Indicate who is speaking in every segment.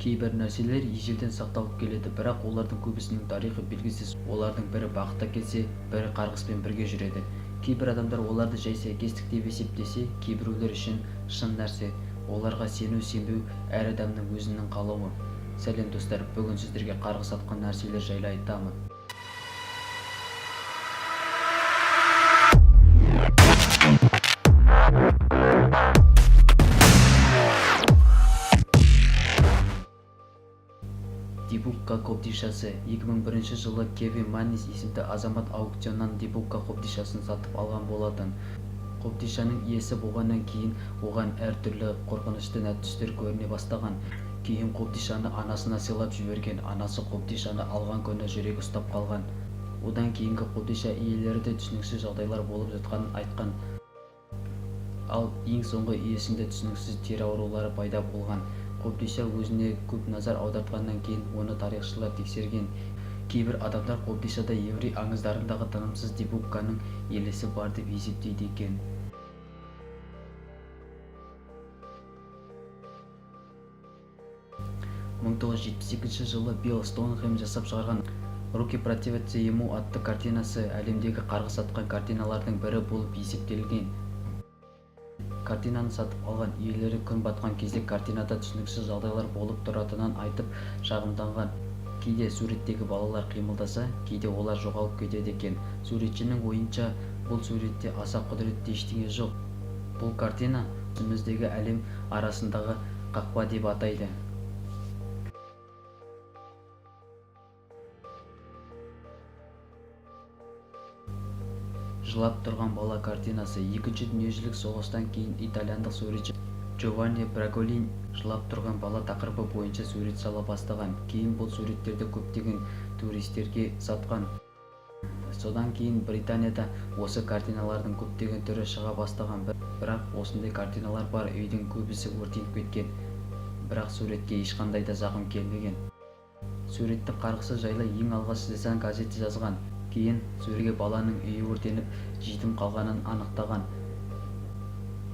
Speaker 1: Кейбір нәрселер ежелден сақталып келеді, бірақ олардың көбісінің тарихы белгісіз. Олардың бірі бақыт әкелсе, бірі қарғыспен бірге жүреді. Кейбір адамдар оларды жай сәйкестік деп есептесе, кейбіреулер үшін шын нәрсе. Оларға сену-сенбеу әр адамның өзінің қалауы. Сәлем, достар! Бүгін сіздерге қарғыс атқан нәрселер жайлы айтамын. Дибукка қобдишасы. 2001 жылы Кевин Маннис есімді азамат аукционнан дибукка қобдишасын сатып алған болатын. Қобдишаның иесі болғаннан кейін оған әр түрлі қорқынышты түстер көріне бастаған. Кейін қобдишаны анасына сыйлап жіберген. Анасы қобдишаны алған күні жүрегі ұстап қалған. Одан кейінгі қобдиша иелері де түсініксіз жағдайлар болып жатқанын айтқан. Ал ең соңғы иесінде түсініксіз тері аурулары пайда болған. Қобдиша өзіне көп назар аудартқаннан кейін оны тарихшылар тексерген. Кейбір адамдар қобдишада еврей аңыздарындағы тынымсыз дибукканың елесі бар деп есептейді екен. 1972 жылы Билл Стоунхем жасап шығарған «Руки противятся ему» атты картинасы әлемдегі қарғыс атқан картиналардың бірі болып есептелген. Картинаны сатып алған иелері күн батқан кезде картинада түсініксіз жағдайлар болып тұратынын айтып шағымданған. Кейде суреттегі балалар қимылдаса, кейде олар жоғалып кетеді екен. Суретшінің ойынша, бұл суретте аса құдіретті ештеңе жоқ. Бұл картина түсіміздегі әлем арасындағы қақпа деп атайды. Жылап тұрған бала картинасы. Екінші дүниежүзілік соғыстан кейін итальяндық суретші Джованни Браголин жылап тұрған бала тақырыбы бойынша сурет сала бастаған. Кейін бұл суреттерді көптеген туристерге сатқан. Содан кейін Британияда осы картиналардың көптеген түрі шыға бастаған. Бірақ осындай картиналар бар үйдің көбісі өртеніп кеткен. Бірақ суретке ешқандай да зақым келмеген. Суреттің қарғысы жайлы ең алғаш The Sun газеті жазған. Кейін суретке баланың үйі өртеніп, жетім қалғанын анықтаған.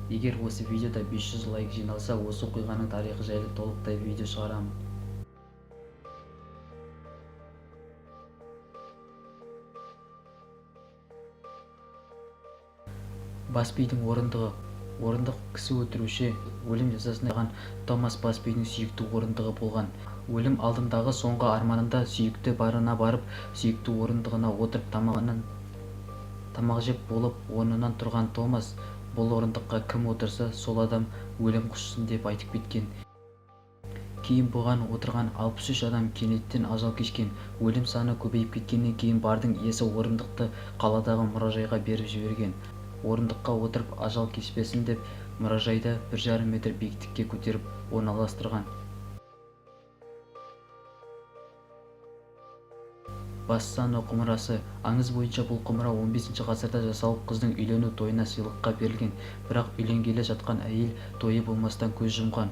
Speaker 1: Егер осы видеода 500 лайк жиналса, осы оқиғаның тарихы жайлы толықтай видео шығарамын. Басбидің орындығы. Орындық кісі өлтіруші, өлім жазасын алған Томас Басбидің сүйікті орындығы болған. Өлім алдындағы соңғы арманында сүйікті барына барып, сүйікті орындығына отырып тамақ жеп болып орнынан тұрған Томас бұл орындыққа кім отырса, сол адам өлім құшсын деп айтып кеткен. Кейін бұған отырған 63 адам кенеттен ажал кешкен. Өлім саны көбейіп кеткеннен кейін бардың иесі орындықты қаладағы мұражайға беріп жіберген. Орындыққа отырып ажал кешпесін деп мұражайда 1,5 метр биіктікке көтеріп орналастырған. Бассано құмырасы. Аңыз бойынша, бұл құмыра 15 ғасырда жасалып, қыздың үйлену тойына сыйлыққа берілген. Бірақ үйленгелі жатқан әйел тойы болмастан көз жұмған.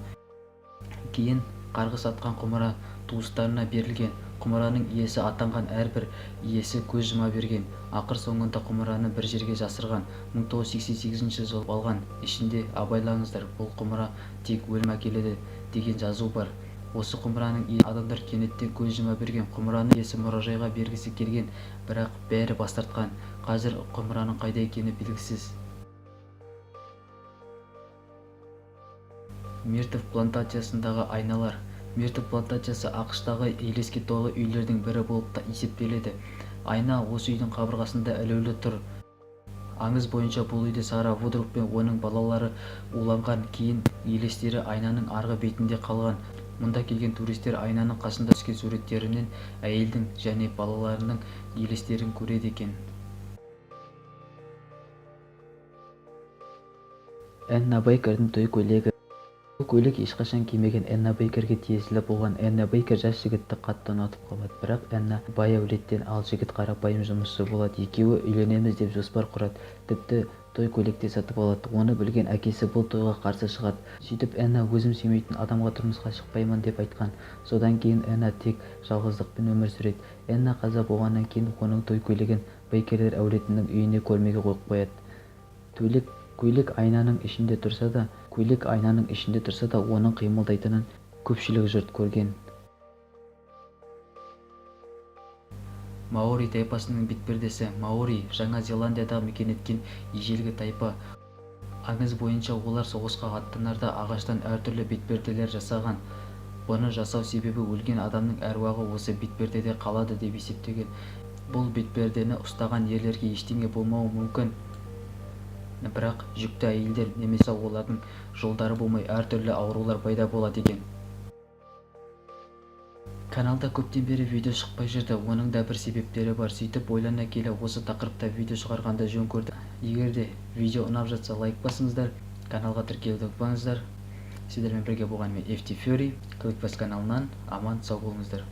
Speaker 1: Кейін қарғыс атқан құмыра туыстарына берілген. Құмыраның иесі атанған әрбір иесі көз жұма берген. Ақыр соңында құмыраны бір жерге жасырған. 1988 жылы алған. Ішінде «Абайлаңыздар, бұл құмыра тек өлім әкеледі» деген жазу бар. Осы құмыраның иесі адамдар кенеттен көз жұма берген. Құмыраны иесі мұражайға бергісі келген, бірақ бәрі бас тартқан. Қазір құмыраның қайда екені белгісіз. Миртов плантациясындағы айналар. Миртов плантациясы АҚШ-тағы елеске толы үйлердің бірі болып есептеледі. Айна осы үйдің қабырғасында ілулі тұр. Аңыз бойынша, бұл үйде Сара Вудруф пен оның балалары уланған, кейін елестері айнаның арғы бетінде қалған. Мұнда келген туристер айнаның қасында түскен суреттерінен әйелдің және балаларының елестерін көреді екен. Энна Бейкердің той көйлегі. Бұл көйлек ешқашан кимеген Энна Бейкерге тиесілі болған. Энна Бейкер жас жігітті қатты ұнатып қалады. Бірақ Энна бай әулеттен, ал жігіт қарапайым жұмысшы болады. Екеуі үйленеміз деп жоспар құрады. Тіпті той көйлек те сатып алады. Оны білген әкесі бұл тойға қарсы шығады. Сөйтіп Энна өзім сүймейтін адамға тұрмысқа шықпаймын деп айтқан. Содан кейін Энна тек жалғыздықпен өмір сүреді. Энна қаза болғаннан кейін оның той көйлегін Бейкерлер әулетінің үйіне көрмеге қойып қояды. Көйлек көйлек айнаның ішінде тұрса да, көйлек айнаның ішінде тұрса да, оның қимылдайтынын Көпшілік жұрт көрген. Маори тайпасының бетпердесі. Маори – Жаңа Зеландияда мекен еткен ежелгі тайпа. Аңыз бойынша, олар соғысқа аттанарда ағаштан әртүрлі бетперделер жасаған. Бұны жасау себебі өлген адамның әруағы осы бетпердеде қалады деп есептеген. Бұл бетпердені ұстаған ерлерге ештеңе болмауы мүмкін, бірақ жүкті әйелдер немесе олардың жолдары болмай, әртүрлі аурулар пайда болады екен. Каналда көптен бері видео шықпай жүрді. Оның да бір себептері бар. Сөйтіп ойлана келе осы тақырыпта видео шығарғанды жөн көрдім. Егер де видео ұнап жатса, лайк басыңыздар, каналға тіркелуді ұмытпаңыздар. Сіздермен бірге болған мен, FT Fury, Clickfest каналынан. Аман сау болыңыздар.